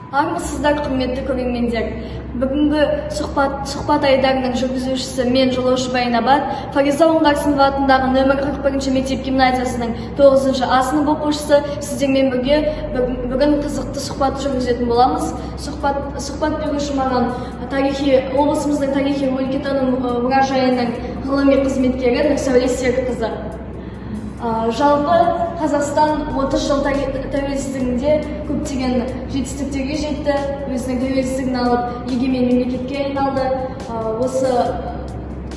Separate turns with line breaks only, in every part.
Армысыздар, құрметті көрермендер. Бүгінгі сұхбат айдарының жүргізушісі мен, жолаушы Баянабат, Фариза Оңғарсынова атындағы нөмір 41 мектеп гимназиясының 9 А сынып оқушысы. Сіздермен бірге бүгін қызықты сұхбат жүргізетін боламыз. Сұхбат беруші маған тарихи облысымыздың тарихи өлкетану мұражайының ғылыми қызметкері Нұрсәуле Серікқызы. Жалпы Қазақстан 30 жыл тәуелсіздігінде көптеген жетістіктерге жетті, өзінің тәуелсіздігін алып, егемен мемлекетке айналды. Осы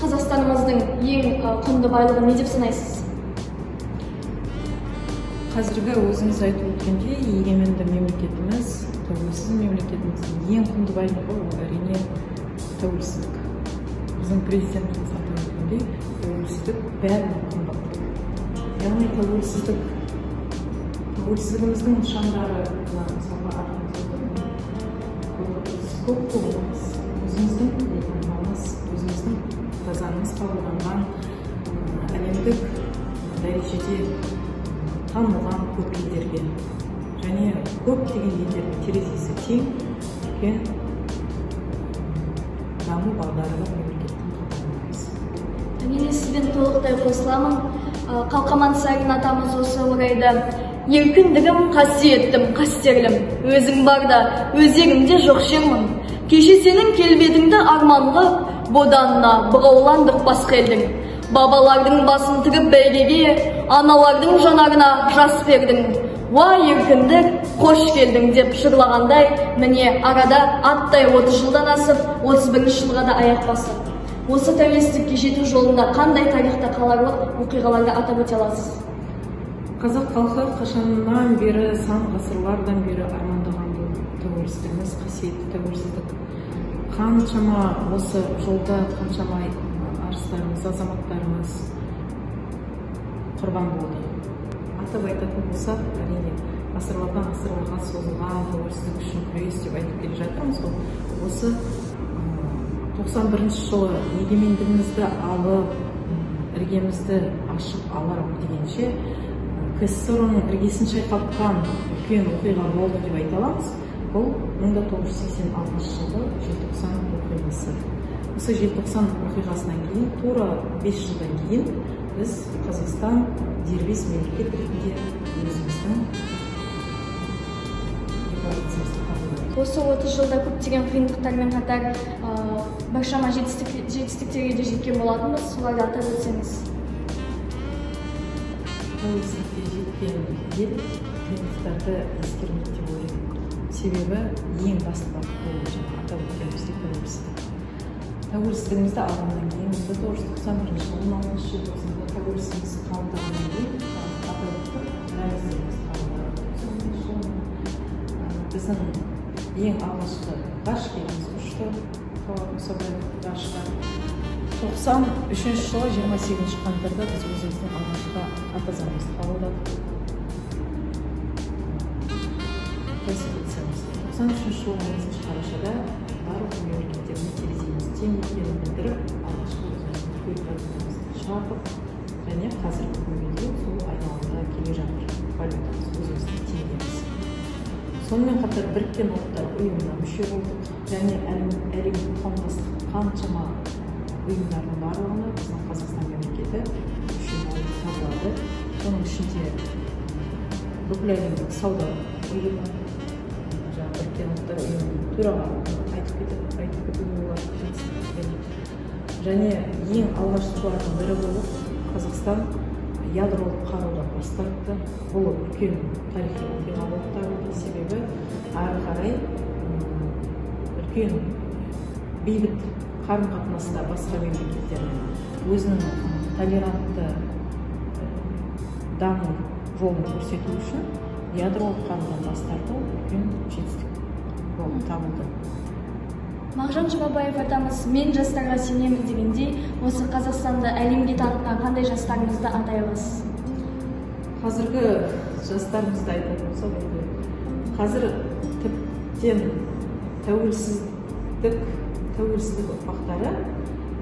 Қазақстанымыздың ең құнды байлығы не деп санайсыз?
Қазіргі өзіңіз айтып өткендей, егеменді мемлекетіміз, тәуелсіз мемлекетіміздің ең құнды байлығы ол әрине тәуелсіздік. Біздің президентіміз атап өткендей, тәуелсіздік бәрінен қымбат. Яғни тәуелсіздігіміздің нышандары, мына мысалға арқамызда көк туымыз, өзіміздің елтаңбамыз, өзіміздің заңымыз қабылданған, әлемдік дәрежеде танылған көп елдерге және көптеген елдерге терезесі тең үлкен даму бағдары бар мемлекеттің қатарындамыз.
Мен сізбен толықтай қосыламын. Қалқаман Сарин атамыз осы орайда: «Еркіндігім, қасиеттім, қастерлім, өзің барда өзегімде жоқ шермін. Кеше сенің келбетіңді арман қып, боданына бұғауландық басқа елдің. Бабалардың басын тігіп бәйгеге, аналардың жанарына жас бердің. Уа, еркіндік, қош келдің», – деп жырлағандай, міне, арада аттай 30 жылдан асып, 31 жылға да аяқ басты. Осы тәуелсіздікке жету жолында қандай тарихта қаларлық оқиғаларды атап өте аласыз?
Қазақ халқы қашаннан бері, сан ғасырлардан бері армандаған бұл тәуелсіздігіміз, қасиетті тәуелсіздік. Қаншама осы жолда қаншама арыстарымыз, азаматтарымыз құрбан болды. Атап айтатын болсақ, әрине, ғасырлардан ғасырларға созылған тәуелсіздік үшін күрес деп айтып келе жатырмыз ғой. Осы 91 жылы егемендігімізді алып, іргемізді ашып алар дегенше, КССР-ның іргесін шайқалтқан үлкен оқиға болды деп айта аламыз. Бұл 1986 жылғы желтоқсан оқиғасы. Осы желтоқсан оқиғасынан кейін, тура 5 жылдан кейін біз Қазақстан дербес мемлекет ретінде өзіміздің декларациямызды қабылдадық.
Осы 30 жылда көптеген қиындықтармен қатар біршама жетістіктерге де жеткен болатынбыз. Соларды атап өтсеңіз.
Тәуелсіздікке жеткен ел қиындықтарды ескермейді деп ойлаймын. Себебі ең басты бағыт ол жаңа атап өткеніміздей тәуелсіздік. Тәуелсіздігімізді алғаннан кейін, 1991 жылы 16 желтоқсанда тәуелсіздігімізді қабылдағаннан кейін, атап өттік, рәміздерімізді қабылдадық. 91 жылы біздің ең алғашқы ғарышкеріміз ұшты, Талғат Мұсабаев ғарышқа. 93 жылы 28 қаңтарда біз өзіміздің алғашқы ата заңымызды қабылдадық. Конституциямызды. 93 жылы 15 қарашада барлық мемлекеттермен тереземіз тең екенін білдіріп, алғашқы өзіміздің төл валютамызды шығардық және қазіргі күнге дейін сол айналымда келе жатыр валютамыз, өзіміздің теңгеміз. Сонымен қатар Біріккен Ұлттар Ұйымына мүше болдық және әлемдік қауымдастық қаншама ұйымдардың барлығына біздің Қазақстан мемлекеті мүше болып табылады. Соның ішінде бүкіл әлемдік сауда ұйымы, жаңағы Біріккен Ұлттар Ұйымының төрағалығын айтып кетуге болады. Және ең алғашқылардың бірі болып Қазақстан ядролық қарудан бас тартты. Бұл үлкен тарихи оқиға болып табылды. Себебі ары қарай үлкен бейбіт қарым-қатынаста басқа мемлекеттермен өзінің толерантты даму жолын көрсету үшін ядролық қарудан бас тарту үлкен жетістік болып табылды.
Мағжан Жұмабаев атамыз «Мен жастарға сенемін» дегендей, осы Қазақстанды әлемге танытқан қандай жастарымызды атай аласыз?
Қазіргі жастарымызды айтатын болсақ, енді қазір тіптен тәуелсіздік ұрпақтары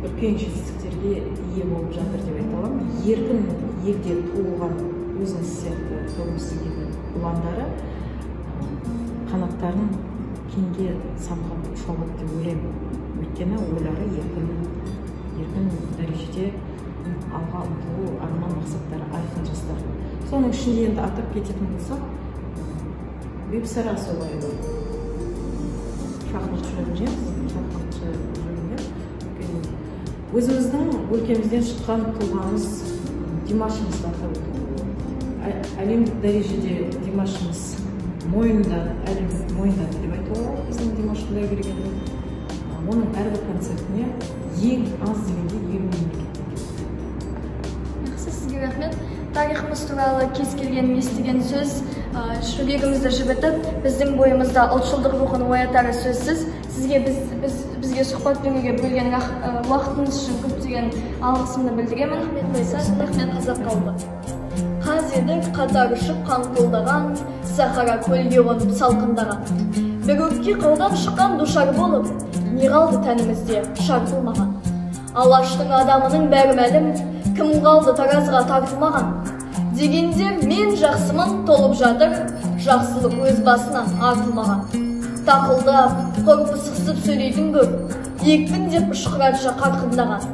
үлкен жетістіктерге ие болып жатыр деп айта аламын. Еркін елде туылған өзіңіз сияқты тәуелсіздік елдің ұландары қанат Қанаттарын кеңге самғап ұша алады деп ойлаймын. Өйткені ойлары еркін, еркін дәрежеде алға ұмтылу, арман мақсаттары айқын жастар. Соның ішінде енді атап кететін болсақ, Бибісара Асаубаева, шахматшы жөнінде. Өзіміздің өлкемізден шыққан тұлғамыз Димашымызды атап өтуге болады. Әлемдік дәрежеде Димашымыз мойындады, әлем мойындады деп айтуға болады біздің Димаш Құдайбергенді. Оның әрбір концертіне ең аз дегенде 50 мемлекеттен келеді.
Жақсы, сізге рахмет. Тарихымыз туралы кез келген естіген сөз жүрегімізді жібітіп, біздің бойымызда ұлтшылдық рухын оятары сөзсіз. Сізге бізге сұхбат беруге бөлген уақытыңыз үшін көптеген алғысымды білдіремін. Рахмет, рахмет, қазақ қауымы. Қаз едік қатар ұшып қаңқылдаған, сахара көлге қонып салқындаған. Бір өпке қаудан шыққан душар болып, не қалды тәнімізде шарпылмаған. Алаштың адамының бәрі мәлім, кім қалды таразға тартылмаған. Дегенде мен жақсымын толып жатыр, жақсылық өз басынан артылмаған. Тақылдап, құрпы сықсып сөйлейтін көп, екпіндеп ұшқыратша қарқындаған.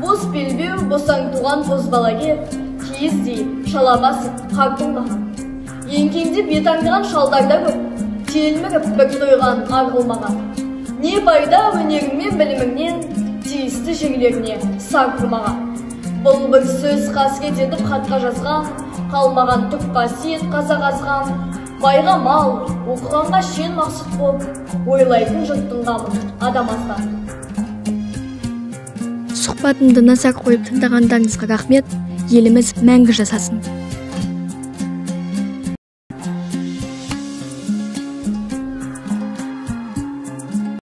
Бос белбеу, босаң туған бозбала кеп, киіздей шала басып қартылмаған. Еңкеңдеп ет аңдыған шалдар да көп, телміріп бір тойған арғылмаған. Не пайда өнерің мен біліміңнен, тиісті жерлеріне сарқылмаған. Бұл бір сөз қасірет етіп хатқа жазған, қалмаған түк қасиет қазақ азған. Байға мал, оқығанға шен мақсұт боп, ойлайтын жұрттың қамын адам азған. Сұхбатымды назар қойып тыңдағандарыңызға рахмет. Еліміз мәңгі жасасын.